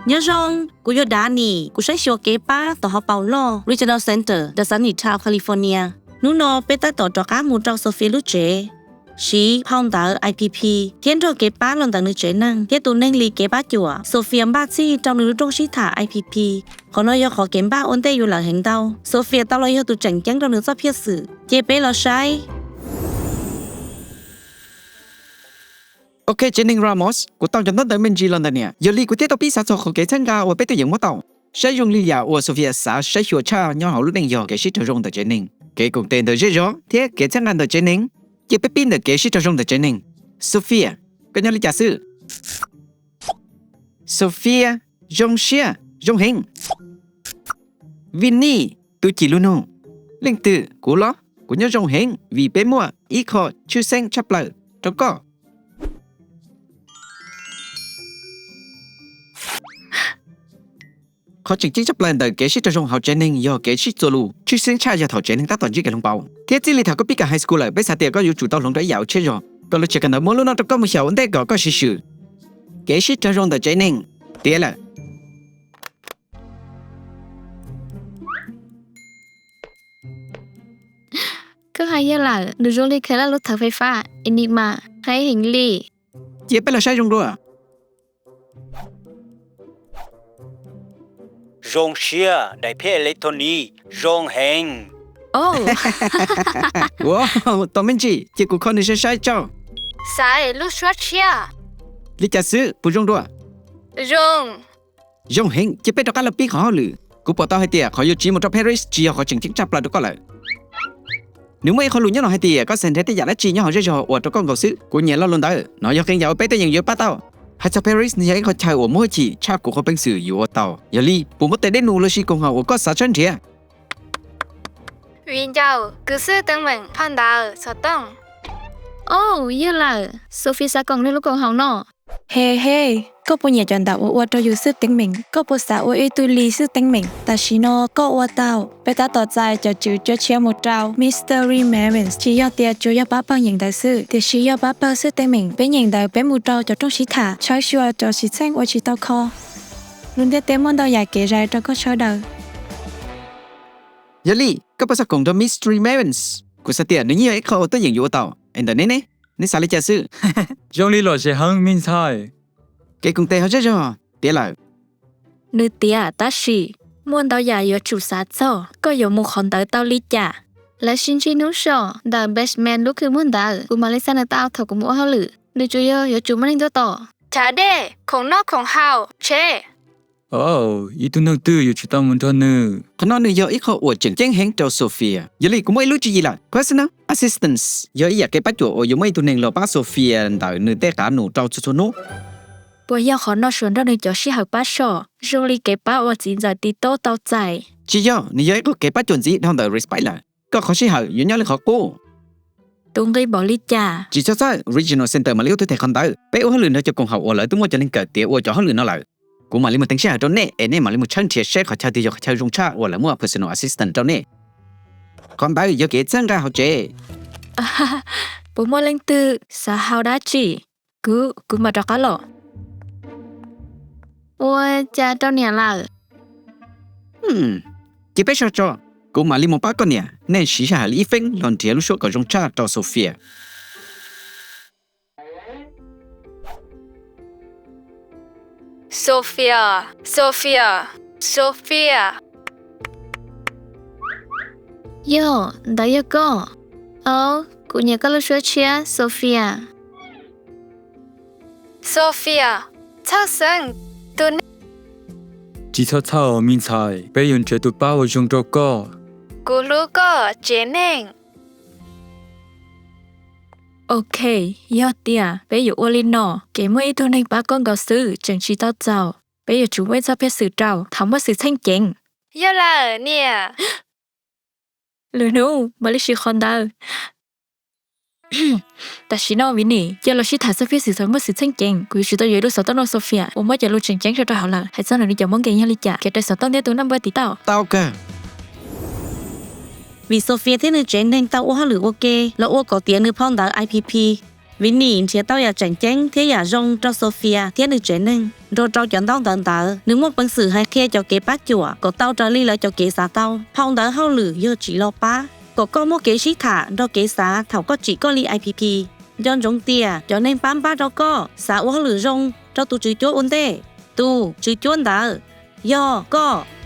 Nyob zoo, kuv yog Dani, kuv saib xyuas kev pab tom hauv paus loj Regional Center ntawm Sunnytown, California. Hnub no peb tab tom rov qab mus rau Sophia lub tsev, siv phau ntawv I P P thiab nrog kev pab los ntawm nws tsev neeg thiab tus neeg li kev pab cuam. Sophia npaj txhij rau nws lub rooj sib tham I P P. Qhov no yog qhov kev npaj ua ntej yus lawm heev ntau. Sophia tau los yog tus tseem ceeb rau nws txoj phiaj xwm. Ces peb los saib. Ok, tsev neeg Ramos, kuv tau cov ntaub ntawv me ntsis los ntawm niam. Yog li kuv thiaj tau pib xav txog qhov kev txhawb nqa uas peb twb yeej muab tau. Saib zoo li yam uas Sophia xav saib xyuas tshaj nyob hauv lub neej yog kev sib raug zoo ntawm tsev neeg, kev koom tes ntawm zej zog thiab kev txhawb nqa ntawm tsev neeg. Ces peb pib ntawm kev sib raug zoo ntawm tsev neeg. Sophia, koj nyob li cas xwb? Sophia, zoo siab, zoo heev. Vinny, tus cim lus nug. Leej twg? Kuv los? Kuv nyob zoo heev vim peb muaj ib qho tshwj xeeb tshaj plaws rau koj. Qhov tseem ceeb tshaj plaws ntawm kev sib raug zoo hauv tsev neeg yog kev sib txuas lus. Tshwj xeeb tshaj yog thaum tsev neeg tab tom ntsib kev hloov pauv, thiab txij li thaum koj pib kawm high school lawm, peb xav tias koj yuav tsum tau hloov rau ib yam uas tshiab zog. Koj lub tsev kawm ntawv muab lub no rau koj mus xyaum ua ntej kom koj siv swm. Kev sib raug zoo ntawm tsev neeg tiav lawm. Koj hais yog lawm, nws zoo li khaws laj lub thawv fais fab Enigma, haib heev li. Cia peb los saib zoo dua. Zoo siab, daim phiaj electronic zoo heev. Ua, tau me ntsis, cia kuv kho nws saib saib tso. Xaiv lub suab tshiab. Li cas xwb, puas zoo dua? Zoo. Zoo heev, cia peb rov qab los pib qhov hauj lwm. Kuv pom tau hais tias qhov yuav tsiv mus rau Paris tsis yog qhov tseem ceeb tshaj plaws rau koj lawm. Nws muaj ib qho lus nyob no hais tias koj xav nrhiav tej yam dab tsi nyob hauv zej zog ua rau koj nkaus xwb. Kuv nyiam lo lus ntawd, no yog qee yam uas peb twb yeej yuav pab tau. Hais txog Paris, nws yog ib qho chaw uas muaj hwj chim tshaj kuv qhov peev xwm yuav ua tau. Yog li, puas muaj tej dej num los sis koom haum uas koj xav tshawb nrhiav? Vim ncaus, kuv xwb teeb meem phau ntawv xov tooj. Au, yog lawm, Sophie xav koom nws lub koom haum no. He he, koj puas nyiam cov ntawv uas ua rau yus xwb teeb meem? Koj puas xav ua ib tug li xwb teeb meem? Tam sim no koj ua tau. Peb tab tom txais cov tswv cuab tshiab mus rau Mystery Maven. Tsis yog tias tsuas yog pab pawg nyeem ntawv xwb, tiam sis yog pab pawg xwb teeb meem. Peb nyeem ntawv peb mus rau cov rooj sib tham, tshawb xyuas cov xwm txheej uas tsis tau kho. Lub ntiaj teb muaj ntau yam kev zais rau koj sawv daws. Yog li, koj puas xav koom nrog Mystery Mavens? Kuv xav tias nws yeej yog ib qho uas tuaj yeem yuav ua tau. Es ntawm neb ne? Neb xav li cas xwb? Zoo li lom zem heev me ntxhais. Kev koom tes ho zej zog tiav lawm. Nws tiav tab sis muaj ntau yam yuav tsum xav txog, koj yuav mus qhov ntawd tau li cas? Lawv sib ntsib hnub so ntawm basement lub khw muag ntawd, kuv mam li xa nws tau thaum kuv mus ua hauj lwm. Nws tsuas yog yuav tsum muaj neeg tuaj tos. Chav dej, khoom noj khoom haus, tsheb. Ib tug neeg twg yuav tsum tau mus nrog nws? Qhov no nws yog ib qho uas tseem ceeb heev rau Sophia. Yog li kuv muaj ib lub tswv yim lawm. Personal assistance yog ib yam kev pab cuam uas yuav muaj ib tug neeg los pab Sophia ntawm nws tej qav num rau txhua txhua hnub. Puas yog qhov no suav nrog nws cov sij hawm pab soj, zoo li kev pab uas txiv ntxawm TikTok tau txais? Tsis yog, nws yog ib qho kev pab cuam ntxiv dhau ntawm Respite lawm. Koj qhov sij hawm yuav nyob li qhov qub. Tus nqi npaum li cas? Tsis txhob txhawj, Regional Center mam li ua tuag tes qhov ntawd. Peb ua hauj lwm nrog cov koom haum uas lawv twb muaj cov neeg kawm tiav ua cov hauj lwm no lawm. Kuv mam li mus teev sij hawm rau nej es nej mam li mus tshawb nrhiav saib qhov chaw twg yog qhov chaw zoo tshaj uas lawv muaj personal assistant rau nej. Qhov ntawd yog kev txhawb nqa hauv tsev. Puas muaj leej twg xav haus dab tsi? Kuv, kuv mam rov qab los. Ua cas rau niam lawm? Cia peb so tso, kuv mam li mus pab koj niam. Nej siv sij hawm li ib feeb los nrhiav lub suab kom zoo tshaj rau Sophia. Sophia, Sophia, Sophia. Yog, ntawd yog koj. Au, kuv nyiam koj lub suab tshiab, Sophia. Sophia, txhawj xeeb, tus neeg. Tsis txhob txhawj me ntxhais, peb yuav nrhiav tus pab uas zoo rau koj. Kuv hlub koj, tsev neeg. Ok, yog tias peb yuav ua li no, kev muaj ib tug neeg pab koj nkaus xwb tseem tsis tau txaus. Peb yuav tsum muaj ib txoj phiaj xwm rau thaum muaj xwm txheej ceev. Yog lawm niam. Lwm hnub mam li siv qhov ntawd. Tam sim no Vinny, cia los sib tham txog phiaj xwm thaum muaj xwm txheej ceev. Kuv yuav tsum tau yuav ib lub xov tooj rau Sophia uas muaj cov lus tseem ceeb rau rau hauv lawm. Hais txog nws li cov mob nkees yog li cas, kev raws xov tooj thiab tus naj npua TikTok. Tau kawg. Vim Sophia thiab nws tsev neeg tau ua hauj lwm ua ke los ua kom tiav nws phau ntawv I P P. Vinny nrhiav tau yam tseem ceeb thiab yam zoo rau Sophia thiab nws tsev neeg. Nrog rau cov ntaub ntawv ntawd, nws muaj peev xwm hais qhia cov kev pab cuam kom tau raws li lawv cov kev xav tau. Phau ntawv hauj lwm yog tsim los pab kom koj muaj kev sib tham nrog kev xav thaum koj tsim koj li I P P. Nco ntsoov tias cov neeg pab npaj rau koj xav ua hauj lwm zoo rau tus Tswv Cuab ua ntej. Tus Tswv Cuab ntawd yog koj.